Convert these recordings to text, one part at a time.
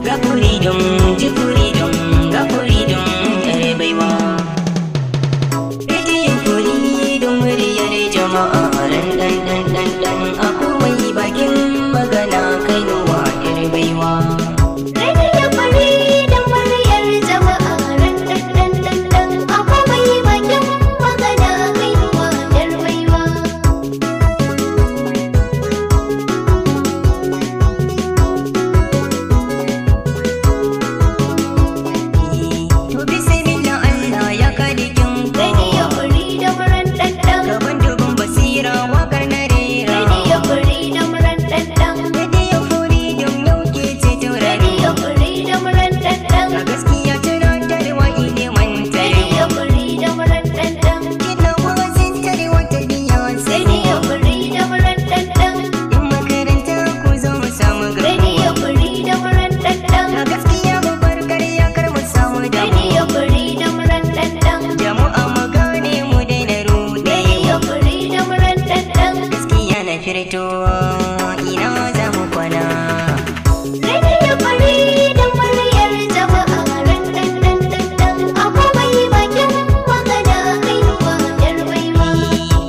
Ga freedom, ji freedom, ga freedom, yar baiwa. Rediyon freedom muryar jama'a, ran dan dan dan dan a komai bakin magana kainuwa yar baiwa. Rediyo Freedom muryar jama'a, ran dan dan dan dan a komai bakin magana kainuwa yar baiwa. To bismillah Allah ya kalikin Rediyo kowa. Freedom ran dan dan. Gaban dubin basira wakar na rera. Rediyo Freedom ran dan dan. Rediyo freedom yau ke ce tauraro. Rediyo Freedom ran dan dan. Ga gaskiya tunatarwa ilimantarwa. Rediyo Freedom ran dan dan. Kina wazin tarewa ta biya Rediyo sanuwa. Freedom ran dan dan. In makaranta ku zo mu samu Rediyo garkuwa. Freedom ran dan dan. Ga gaskiya mu bar karya kar mu samu Rediyo damuwa. Freedom ran dan dan. Jama'a mu gane mu daina Rediyo rudewa. Freedom ran dan dan. Gaskiya na firtowa ina za mu kwana. Rediyo Freedom muryar jama'a, ran dan dan dan dan a komai bakin magana kainuwa yar baiwa.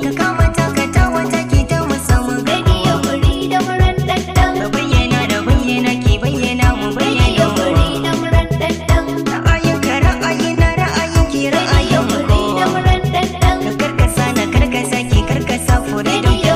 Ka kama takata wata ki ta mu samu Rediyo garkuwa. Freedom ran dan dan. Ka bayyana da bayyana ki bayyana mu Rediyo bayyana. Freedom ran dan dan. Ra'ayinka ra'ayina ra'ayin ki Rediyo ra'ayin Freedom kowa. ran dan dan. Ka karkasa na karkasa ki karkasa freedom Rediyo